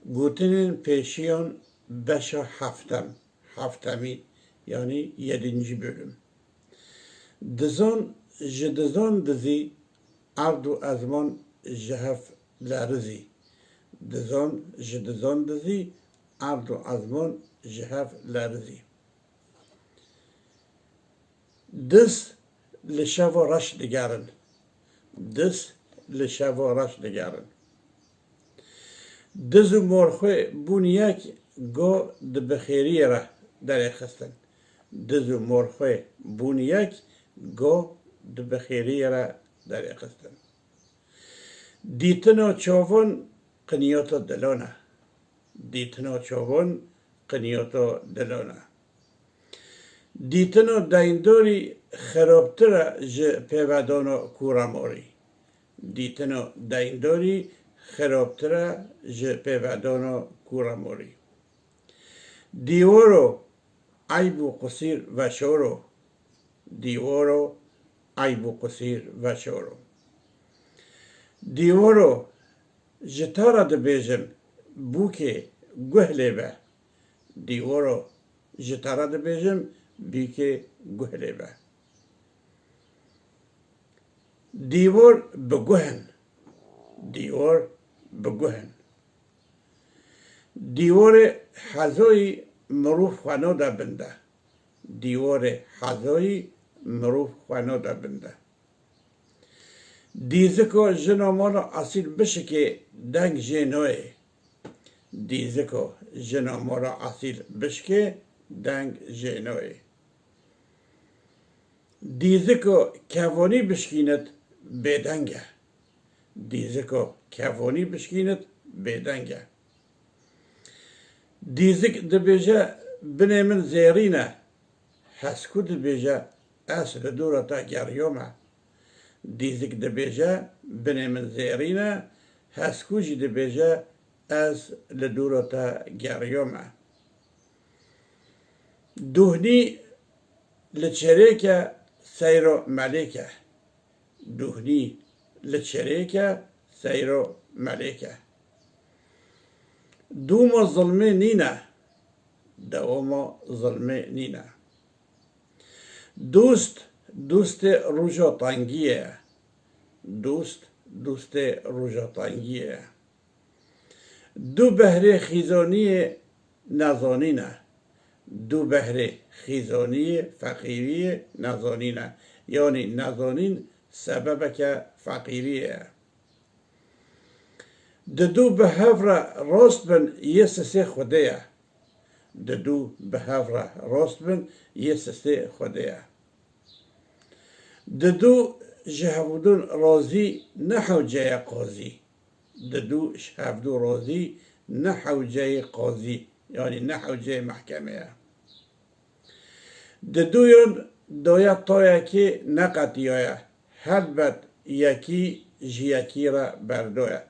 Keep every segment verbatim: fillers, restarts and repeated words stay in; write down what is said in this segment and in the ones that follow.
Gotinên pêşiyan beşa heftem, heftemî, yanî yedinci bölüm. Dizan ji dizan dizî, erd û ezman ji hev lerizî. Dizan ji dizan dizî, erd û ezman ji hev lerizî. Diz li şeva reş digerin. Diz li şeva reş digerin. Diz û morxwê bûn yek, go di bixêriyê re derêxistin. Diz û morxwê bûn yek, go di bixêriyê re derêxistin. Dîtina çavan qinyata dilan e. Dîtina çavan qinyata dilan e. Dîtina deyndarî xirabtir e ji pêvedana kûramorî. Dîtina deyndarî xirabtir e ji pêvedana kûramorî. Dîwaro eyb û qusîr veşoro. Dîwaro eyb û qusîr veşoro. Dîwaro ji te re dibêjim, bûkê guh lê be. Dîwaro ji te re dibêjim, bîkê guh lê be. Dîwor bi guh in. Dîwor bi guh in. Dîworê hezoyî mirov xwe nade bin de. Dîworê hezoyî mirov xwe nade bin de. Dîziko jina mala esîl bişikê deng jê nayê. Dîziko jina mala esîl bişikê deng jê nayê. Dîziko kevonî bişkînit bêdeng e. Dîziko kevonî bişkînit bêdeng e. Dîzik dibêje, binê min zêrîn e. Heskû dibêje, ez li dora te geriyome. Dîzik dibêje, binê min zêrîn e. Heskû jî dibêje, ez li dora te geriyome. Duhnî li çêrêk e, seyro melêk e. Duhnî li çêrêk e, seyro melêk e. Dûma zilmê nîne, dewama zilmê nîne. Dost, dostê roja tengiyê ye. Dost, dostê roja tengiyê ye. Du behrê xîzaniyê nezanîn e. Du behrê xîzaniyê feqîriyê nezanîn e. Yanî nezanîn sebebeke feqîriyê ye. Di du bi hev re rast bin yê sisê Xwedê ye. Di du bi hev re rast bin yê sisê Xwedê ye. Di du ji hevdûn razî ne hewceye qazî. Di du ji hevdû razî ne hewceyê qazî, yanî ne hewceyê mehkemê ye. Di duyan doya tayekê neqetiyaye, helbet yekî ji yekî re berdoye.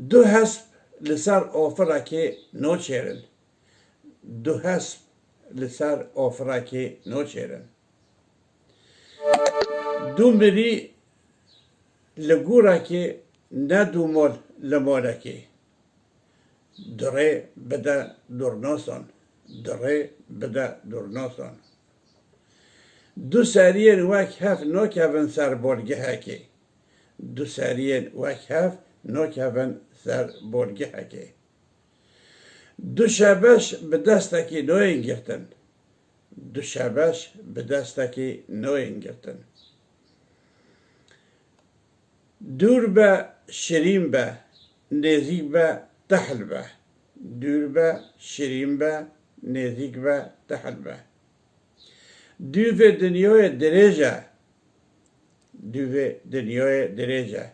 Du hesp li ser afirekê naçêrin. Du hesp li ser afirekê naçêrin. Du mirî li gûrekê, ne du mal li malekê. Durê bide durnasan, durê bide durnasan. Du seriyên wek hev nakevin ser bolgehekê. Du seriyên wek hev nakevin ser bolgehekê. Du şebeş bi destekî nayên girtin. Du şebeş bi destekî nayên girtin. Dûr be, şirîn be, nêzîk be, tehl be. Dûr be, şirîn be, nêzîk be, tehl be. Dûvê dinyayê dirêj e. Dûvê dinyayê dirêj e.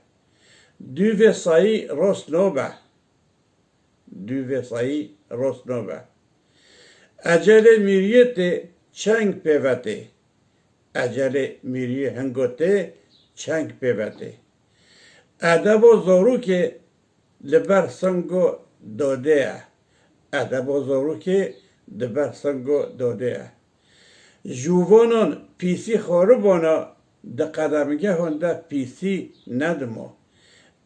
Dûvê sayî rost nobe. Dûvê sayî rost nobe. Ecelê mîriyê tê çeng pê ve tê. Ecelê mîriyê hingo tê çeng pê ve tê. Edebo zorûkê li ber singo dodê ye. Edebo zorûkê di ber singo dodê ye. Jûvanan pîsî xwaribana di qedemgehan de pîsî nedimo.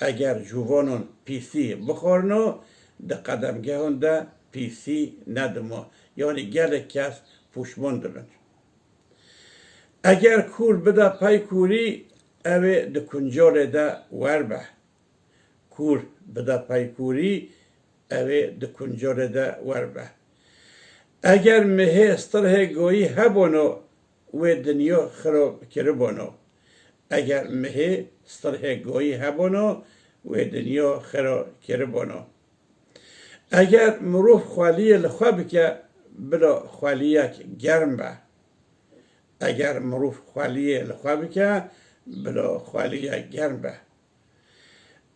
Eger cûvanon pîsî bixwarino, di qedemgehon de pîsî nedimo. Yanî gelek kes pûşmon dibin. Eger kûr bida pey kûrî, ew ê di kuncarê de wer be. Kûr bida pey kûrî, ew ê di kuncarê de wer be. Eger mihê stirhê goyî hebono, wê dinya xirab kiribono. Eger mihê stirhê goyî hebono, wê dinya xirab kiribono. Eger mirov xweliyê li xwe bike, bila xweliyek germ be. Eger mirov xweliyê li xwe bike, bila xweliyek germ be.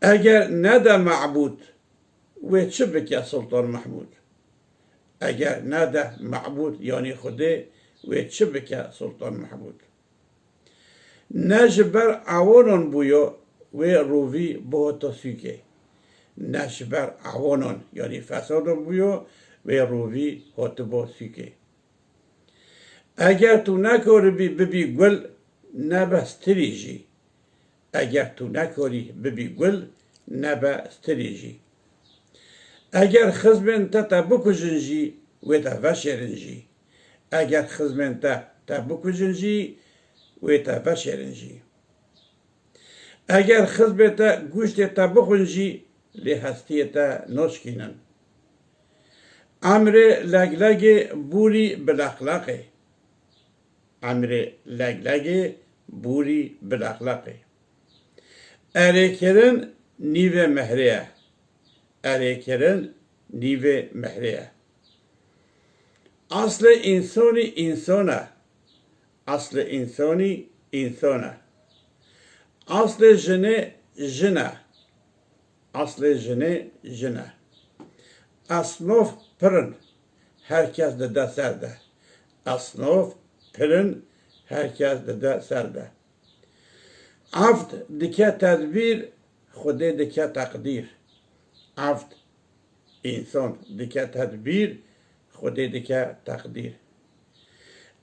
Eger nede mebûd, wê çi bike Sultan Mehmûd? Eger nede mebûd, yanî Xwedê, wê çi bike Sultan Mehmûd? Ne ji ber ewanan bûyo, wê rovî bihota sûkê. Ne ji ber ewanan, yanî fesadan bûyo, wê rovî hatibo sûkê. Eger tu nekaribî bibî gul, nebe stirî jî. Eger tu nekarî bibî gul, nebe stirî jî. Eger xizmên te te bikujin jî, wê te veşêrin jî. Eger xizmên te te bikujin jî, wê te veşêrin jî. Eger xizmê te guştê te bixwin jî, lê hestiyê te naşkînin. Emrê leglegê bûrî bileqleqê. Emrê leglegê bûrî bileqleqê. Erêkirin nîvê mehrê ye. Erêkirin nîvê mehrê ye. Aslê însanî însan e. Aslê însanî însan e. Aslê jinê jin e. Aslê jinê jin e. Esnof pir in, her kes dide ser de. Esnof pir in, her kes dide ser de. Evd dike tedbîr, Xwedê dike teqdîr. Evd, însan, dike tedbîr, Xwedê dike teqdîr.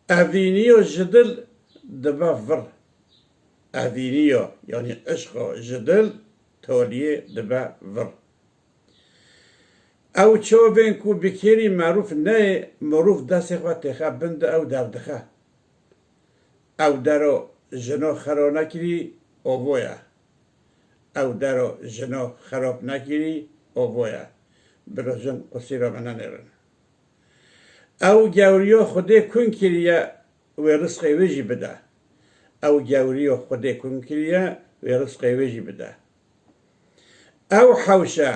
Evîniyo ji dil dibe vir. Evîniyo, yanî işqo ji dil toliyê dibe vir. Ew çavên ku bi kêrî merûv neyê, mirûv destê xwe têxe bin de ew derdixe. Ew dero jino xero nekirî, ovo ye. Ew dero jino xerab nekirî, ovo ye. Bilo jin qusîra me nenêrin. Ew gewriyo Xwedê kun kiriye, wê rizqê wê jî bide. Ew gewriyo Xwedê kun kiriye, wê rizqê wê jî bide. Ew hewş e,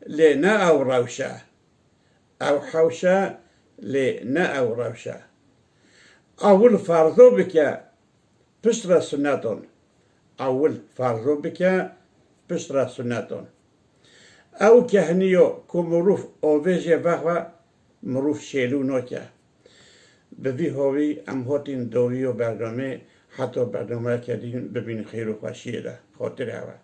lê ne ew rewş e. Ew hewş e, lê ne ew rewş e. Ewil ferzo bike, pişt re sunneton. Ewil ferzo bike, pişt re sunneton. Ew kehnî yo ku mirov ovêjê vexwe, mirov şêlû nake. Bi vî hawî em hatîn dawî yo bernamê, heta bernameyeke din bibîn xêr û xweşiyê de. Xatirê hewe.